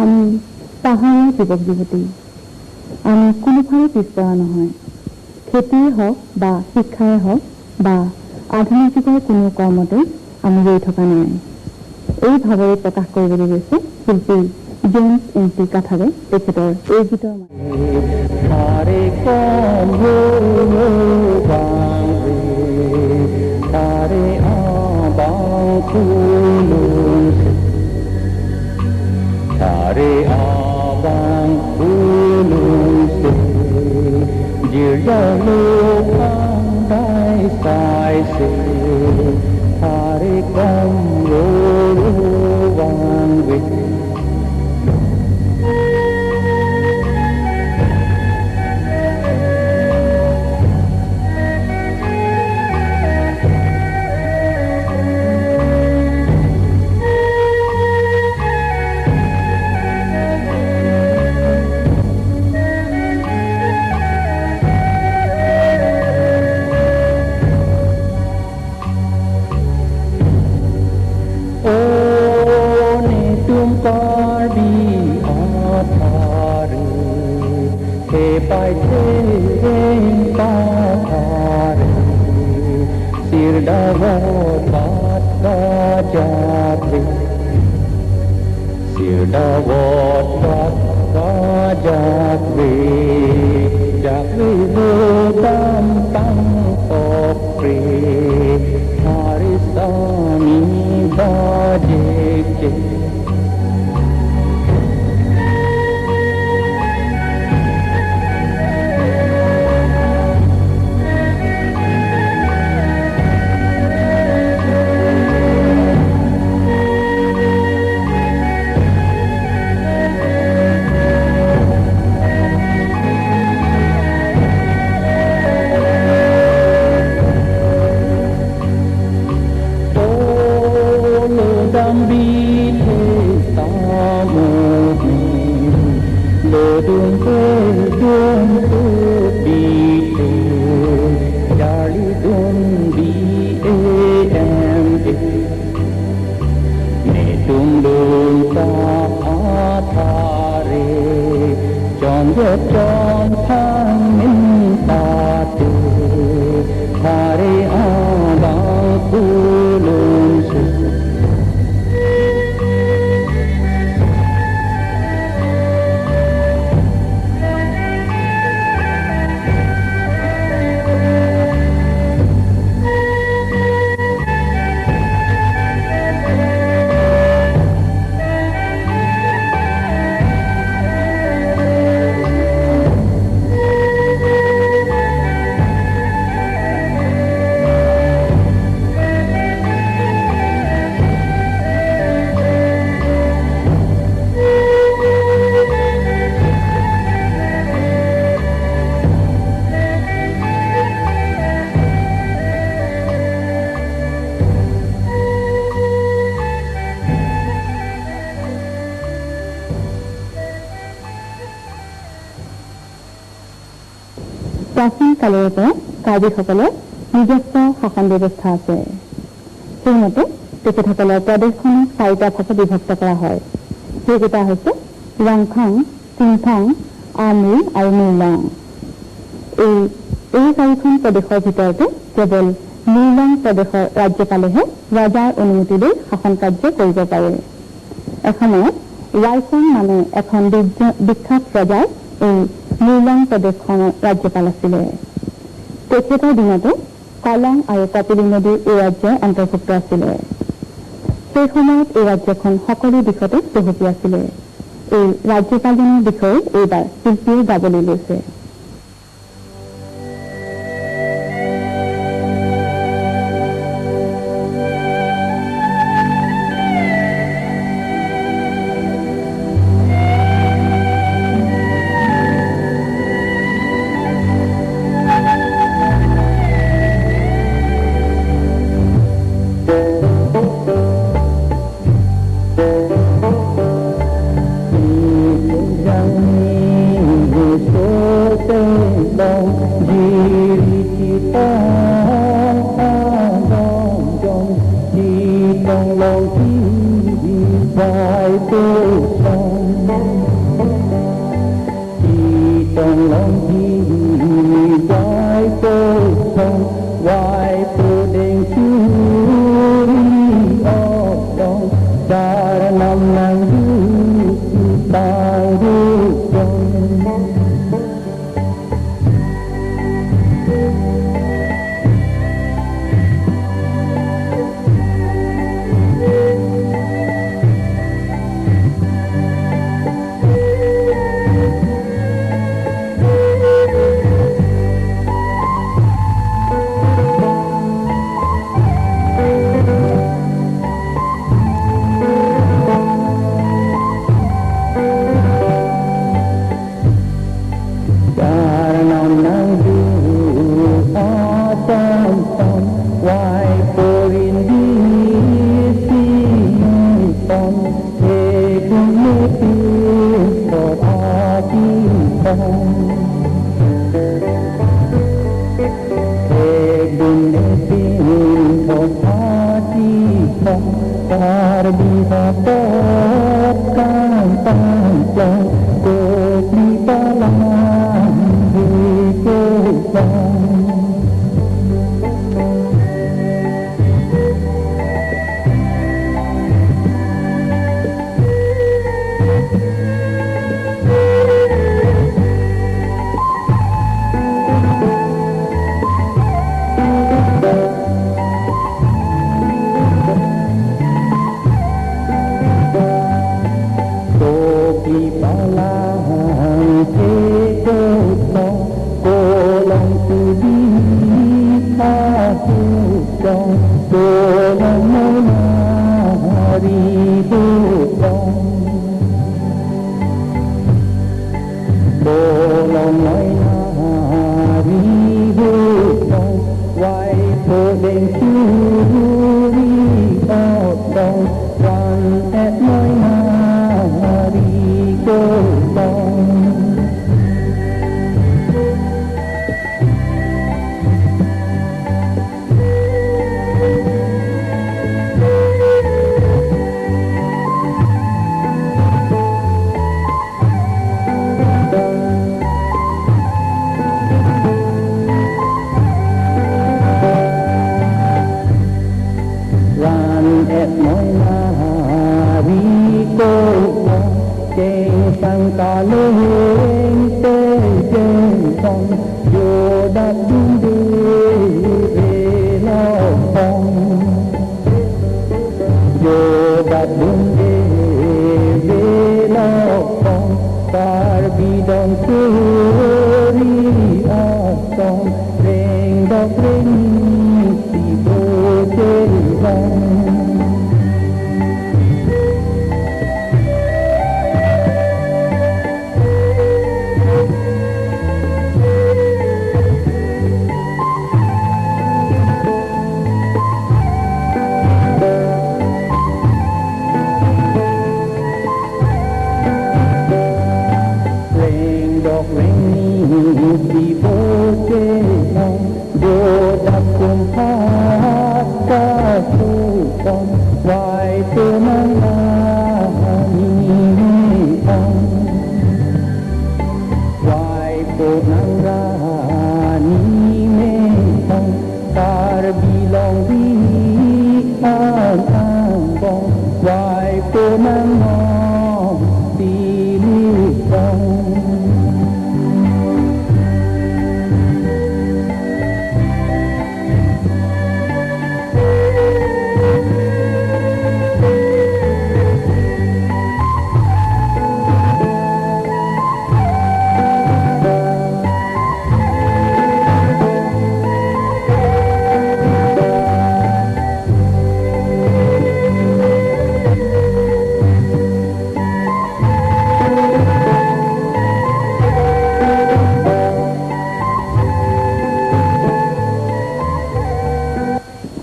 আমি পাহাৰীয়া যুৱক যুৱতী, আমি কোনোফালে পিছপৰা নহয়। খেতিয়েই হওক বা শিক্ষাই হওক বা আধুনিক যুগৰ কোনো কৰ্মতে আমি ৰৈ থকা নাই। এই ভাৱেৰে প্ৰকাশ কৰিবলৈ লৈছে শিল্পী জেমছ এম টি কাথাৰে তেখেতৰ এই গীতৰ তাৰে কম তাৰে আবাং কুলুং তাৰে আবাং কুলুং সে জিৰলো পান্ডাই সাই সে তাৰে কম ওয়াং। প্ৰাচীন কালৰে পৰা কাৰ্বিসকলৰ নিজস্ব শাসন ব্যৱস্থা আছে। সেইমতে তেখেতসকলৰ প্ৰদেশখনক চাৰিটা ভাগত বিভক্ত কৰা হয়। সেইকেইটা হৈছে ৰংখাং, চিংফাং, আমৰি আৰু মিৰলং। এই চাৰিখন প্ৰদেশৰ ভিতৰতে কেৱল মিৰলং প্ৰদেশৰ ৰাজ্যপালেহে ৰজাৰ অনুমতি লৈ শাসন কাৰ্য কৰিব পাৰে। এসময়ত ৱাইফং নামে এখন বিখ্যাত ৰজাৰ এই মিৰলং প্ৰদেশখনৰ ৰাজ্যপাল আছিলে। তেখেতৰ দিনতে কলং আৰু কপিলী নদীৰ এই ৰাজ্যৰ অন্তৰ্ভুক্ত আছিলে। সেই সময়ত এই ৰাজ্যখন সকলো দিশতে চহকী আছিলে। এই ৰাজ্যপালজনৰ বিষয়ে এইবাৰ শিল্পীয়ে গাবলৈ লৈছে। So long chi quái cô sông quái cô đen chú đông cha năm nàng du ta du trong.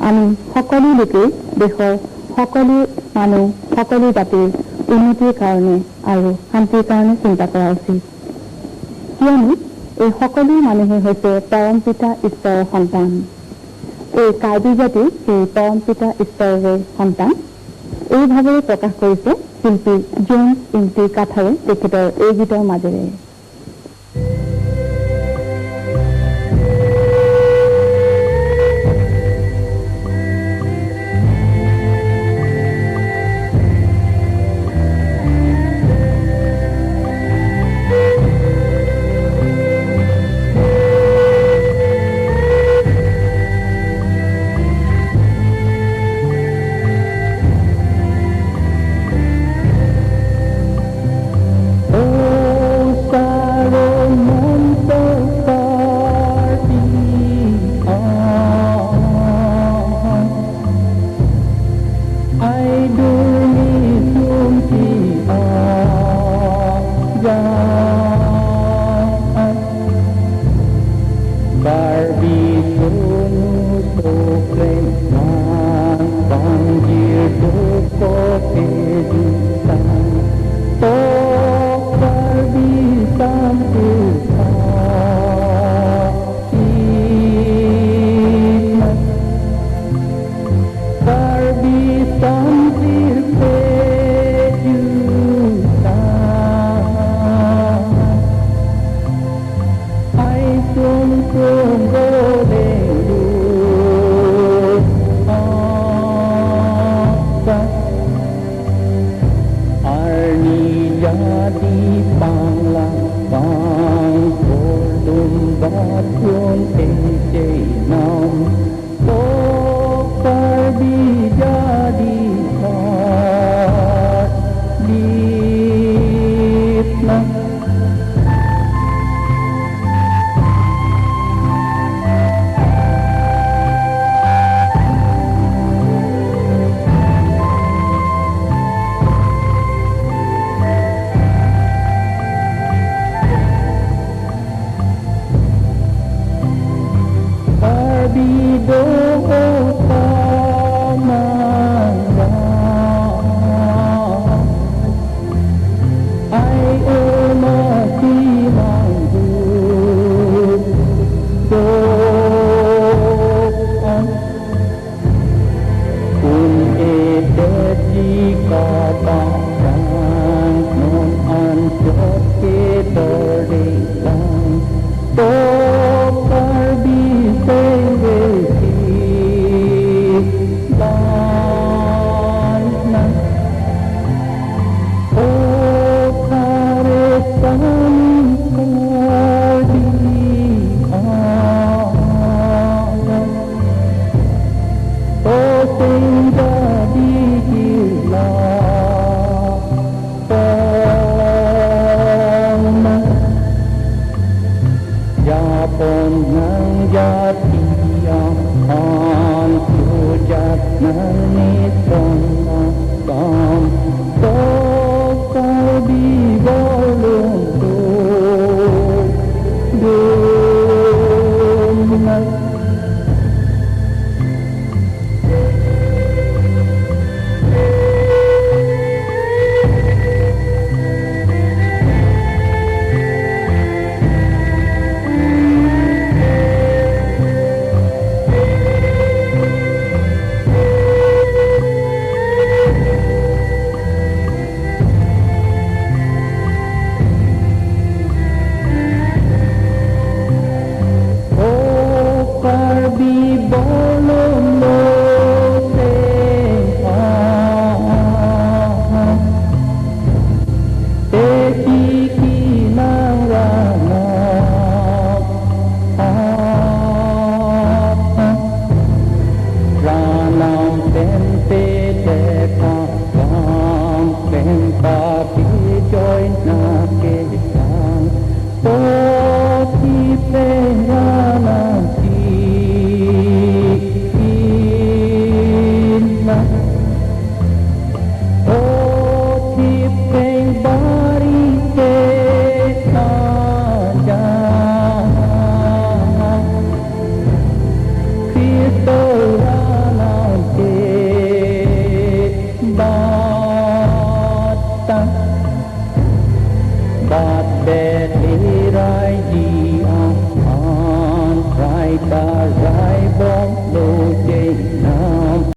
আমি সকলো লোকে দেশৰ সকলো মানুহ সকলো জাতিৰ উন্নতিৰ কাৰণে আৰু শান্তিৰ কাৰণে চিন্তা কৰা উচিত, কিয়নো এই সকলো মানুহে হৈছে পৰম পিতা ঈশ্বৰৰ সন্তান। এই কাৰ্বি জাতি সেই পৰম পিতা ঈশ্বৰৰে সন্তান, এই ভাৱেৰে প্ৰকাশ কৰিছে শিল্পী জেমছ ইংটি কাথাৰে তেখেতৰ এই গীতৰ মাজেৰে। মাথোন এতেই নাম কাৰ্বি জাতি না। Karbi do I